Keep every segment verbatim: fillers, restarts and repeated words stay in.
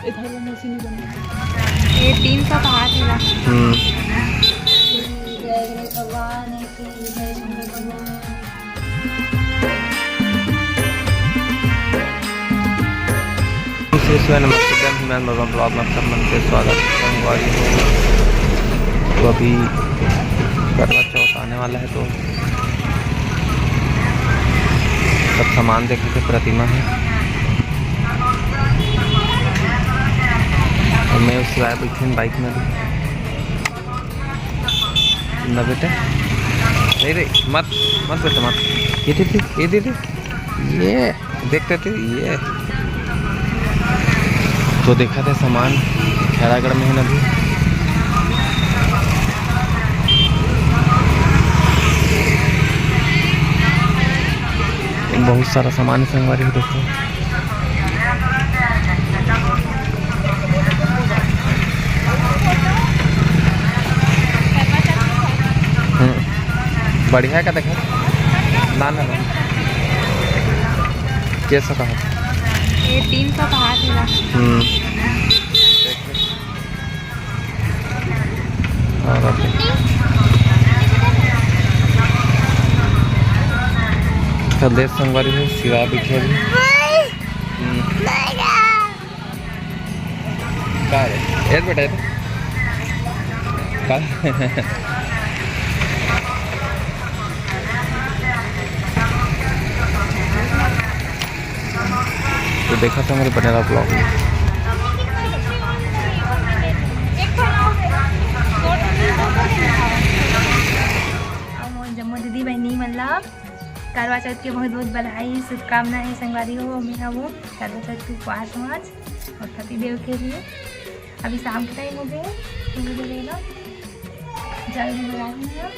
ये तीन सौ कहा थी ना। हम्म। जय गणेश भगवान की, जय शंकर भगवान। श्री शिवाय नमस्ते, मैं नरमा ब्लॉग में आप सब मन के स्वागत है। संगवारी हो, तो अभी करवा चौथ आने वाला है, तो सब सामान देखे के प्रतिमा है। और मैं उस शिवाय बैठे बाइक में भी। ना बेटा, नहीं रे, मत, मत बेटा, मत। ये दे दे, ये दे दे, ये देखते थे ये। तो देखा था सामान खैरागढ़ में है ना अभी। बहुत सारा सामान है संगवारी हो, देखो। हम्म, बढ़िया का देखा। ना ना ना, कैसा कहा? ये तीन सौ कहा थी ना। हम्म। और अभी कल देव संगवारी हो, शिवा बैठे अभी। हम्म। का रे? एत बेटा, एत। का? तो देखा था मेरे बने रहा ब्लॉग में। अउ मोर जम्मो दीदी बहिनी मन ला करवा चौथ के बहुत बहुत बधाई, शुभकामना है संगवारी हो। मैं हवो करवा चौथ के उपवास में आज और पति देव के लिए। अभी शाम के टाइम हो गए, तो मुझे लेना जल्दी बना रही हूँ।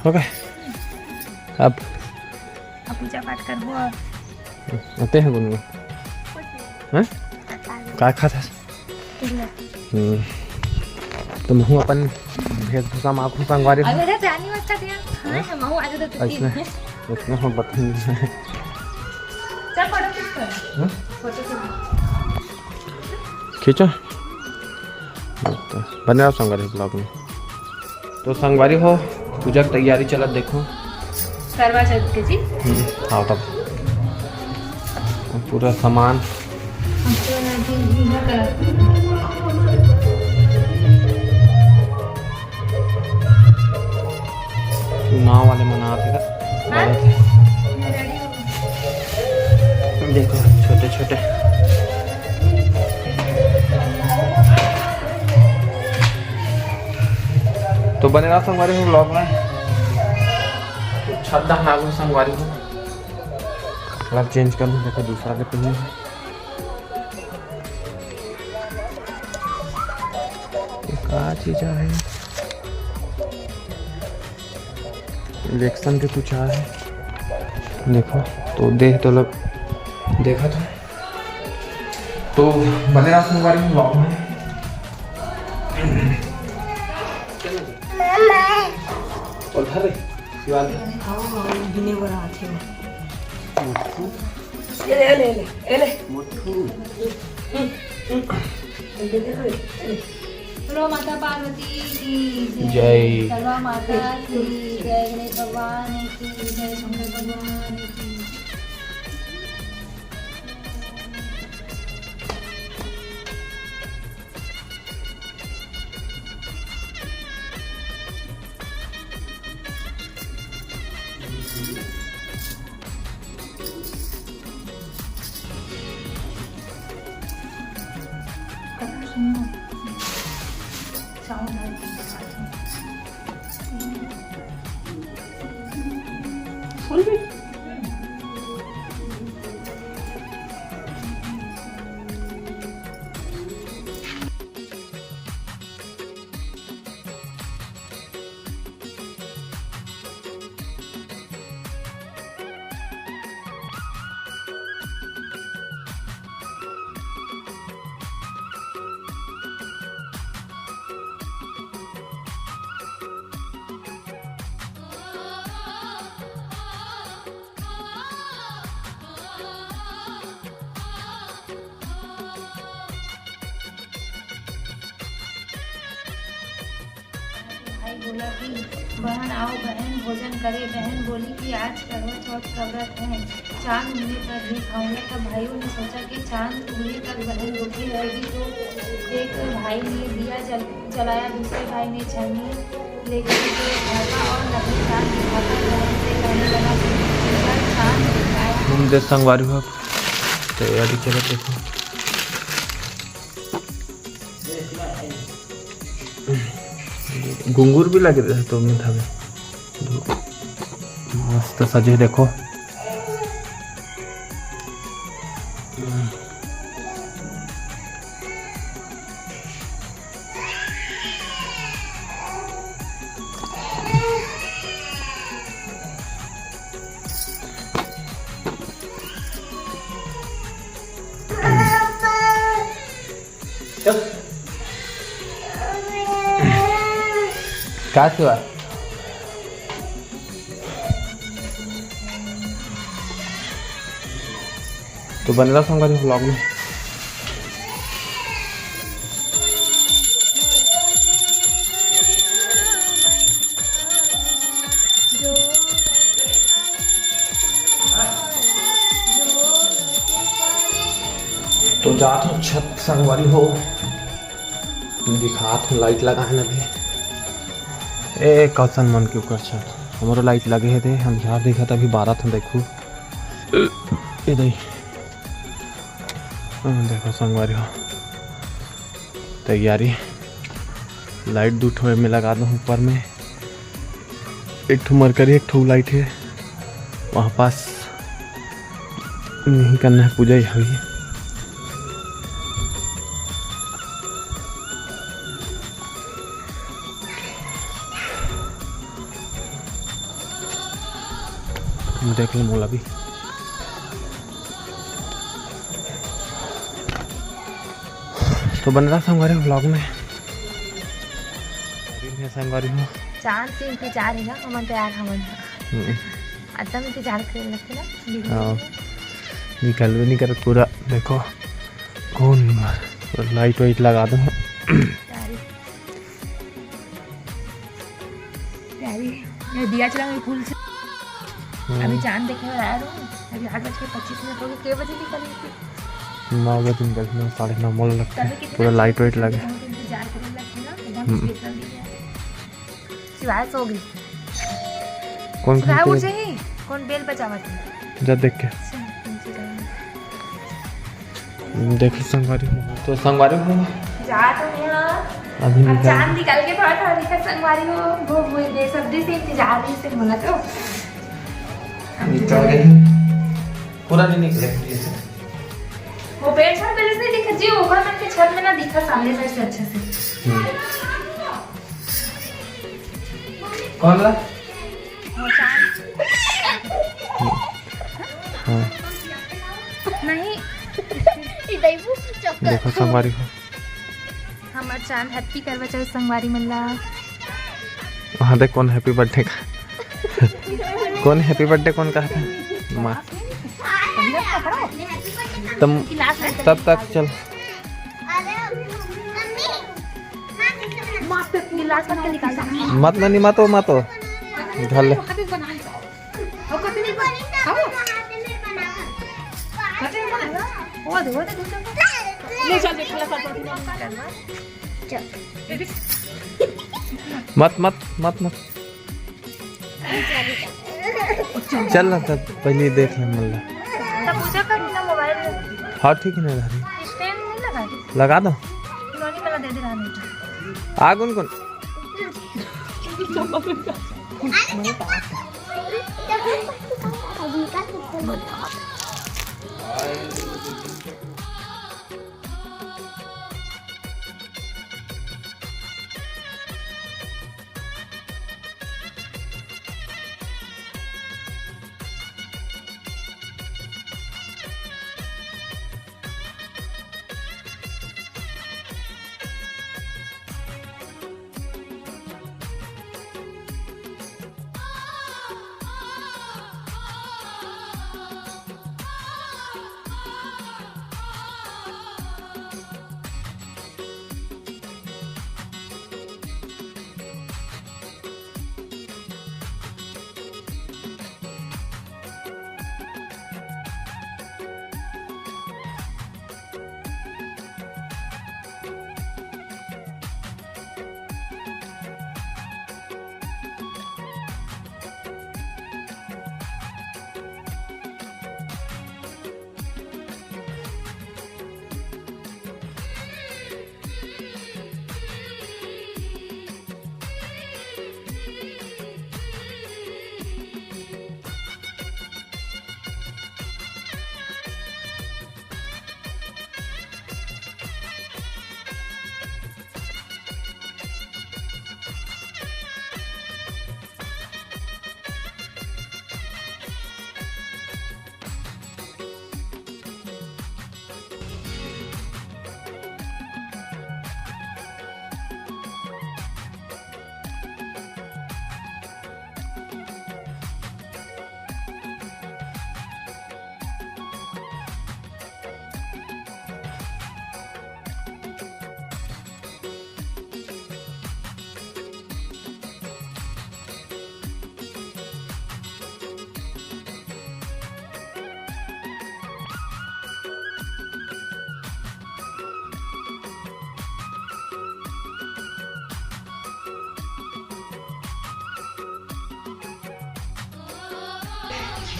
हो गए। अब अब पूजा पाठ करबो अब। आते हैं गुनगुन। हैं? का खाता? हम्म। तो महू अपन वेशभूषा में आखू संगवारी हो। अरे, अरे, जानी मत कर दिया। हाँ, हाँ? हम महू आज तो ऐसने, ऐसने हम बता नहीं है। चल, फोटो खींच कर। हाँ? फोटो खींच। खींचो। तो बने रहो संगवारी ब्लॉग में। तो संगवारी हो, पूजा के तैयारी चलत देखो। करवा चौथ के जी। हम्म, हाँ तब। पूरा सामान। हम तो ना जी, इधर कर। नाव वाले मन आते का। हाँ? देखो, छोटे छोटे। तो बने रहा संगवारी हो ब्लॉग में। तो छत दहना को संगवारी हो। कपड़ा चेंज कर लूँ, देखो दूसरा के पहने हैं। ये का चीज है? इलेक्शन के कुछ आए हैं, देखो। तो देख तो लग, देखा था। तो बने रहा संगवारी ब्लॉग में। और धर रे, शिवाल। गिने बर आथे। मोटू। ए ले, ए ले, ए ले, ए ले। मोटू। बोलो माता पार्वती की जय। जय। करवा माता की जय, गणेश भगवान की जय, शंकर भगवान की। बोला कि बहन आओ बहन भोजन करे। बहन बोली कि आज करवा चौथ का व्रत है, चांद उगने तक भी खाऊंगा। तब भाइयों ने सोचा कि चांद उगने तक बहन भूखी रहेगी। तो एक भाई ने दिया जल, जलाया, दूसरे भाई ने छन्नी लेकर के धागा और नकली चांद दिखाकर बहन से कहने लगा कि चांद लेकर आया। घूम दे संगवारी हो, तैयारी चलत देखो। घुंगुर भी लगे रहे तो मीठा में। मस्त सजे देखो। का सेवा? तो बने रहो संगवारी vlog में। तो जात हो छत संगवारी हो, दिखात हो लाइट लगा है ना भी। ए कौशन मन के ऊपर छत, हमरो लाइट लगे है दे, हम झार देखा तभी बारह था देखू। ए दे, हाँ, देखो संगवारी हो, तैयारी लाइट दू ठो में लगा दो ऊपर में। एक ठो मरकरी, एक ठो लाइट है वहाँ पास, नहीं करना है पूजा ही अभी। देख लो मोला भी। तो बने रहा संगवारी vlog में। अभी मैं संगवारी हो। चांद के इंतजार है ना, हमन तैयार हमन। हम्म। आतम इंतजार करे लगथे ना। हाँ। निकलबे नहीं करत पूरा, देखो कौन लाइट वाइट लगा दो। प्यारी। प्यारी। ये दिया चला गई फूल से। हम्म। अभी चांद देखे बर आया रहूं। अभी आठ बज के पच्चीस मिनट हो गए। के बजे निकली थी? नौ बजे निकली थी, साढ़े नौ मोल लगते। पूरा लाइट वाइट लगे। इंतजार करे लगथे ना, एकदम हम्म। स्पेशल दिन है। शिवाय सो गई। कौन शिवाय खाते उठे हैं? ही? कौन बेल बजावत है? जा देख के। अच्छा, नीचे जाएंगे। देखो संगवारी हो, तो संगवारी हो। जा तो यहाँ। अभी अब निकल चांद निकल के थोड़ा थोड़ा दिखा संगवारी हो। वो, वो बेसब्री से इंतजार है इसे बोला तो। निकल गए। पूरा नहीं निकले। वो पेड़ छाप पहले से नहीं दिखा जी, ऊपर मन के छत में ना दिखा सामने साइड से अच्छे से। हम्म। कौन वाला? वो चांद। हाँ। नहीं। देखो संगवारी हो। हमर चांद हैप्पी करवा चाहे संगवारी मन ला। वहाँ देख कौन हैप्पी बर्थडे का, कौन हैप्पी बर्थडे कौन कहा था? माँ। तब तब तक चल। मत ना, नहीं, मत वो, मत वो। धर ले। मत, मत, मत, मत। चल ना, तब पहले देख ले मन ला। तब पूजा करो ना मोबाइल में। हाँ, ठीक है ना, धरी। स्टैंड नहीं लगा है? लगा दो। नोनी वाला दे दे रहा नहीं। आ, कौन, कौन?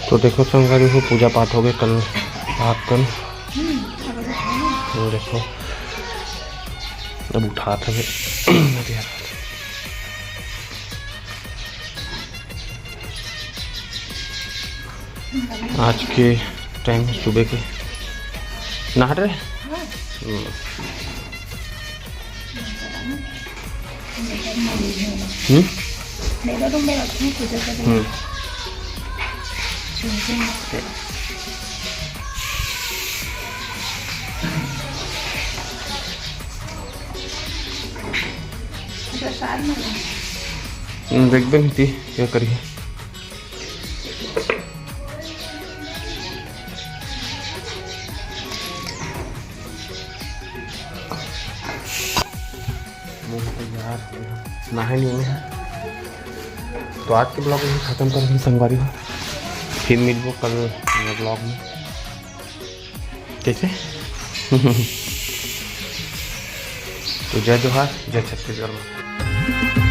तो देखो संगवारी हो, पूजा पाठ हो गए कल रात कन। ये देखो, अब उठात हवे। आज के टाइम सुबह के नहा रहे। हम्म। हम्म? हम्म। हम्म, देख बे नीति, क्या करिए? मुंह तैयार, नहाए नहीं मैं। तो आज के ब्लॉग यही खत्म कर रही संगवारी हो, फिर मिलबो कल नए ब्लॉग में। कैसे? तो जय जोहार, जय छत्तीसगढ़ में।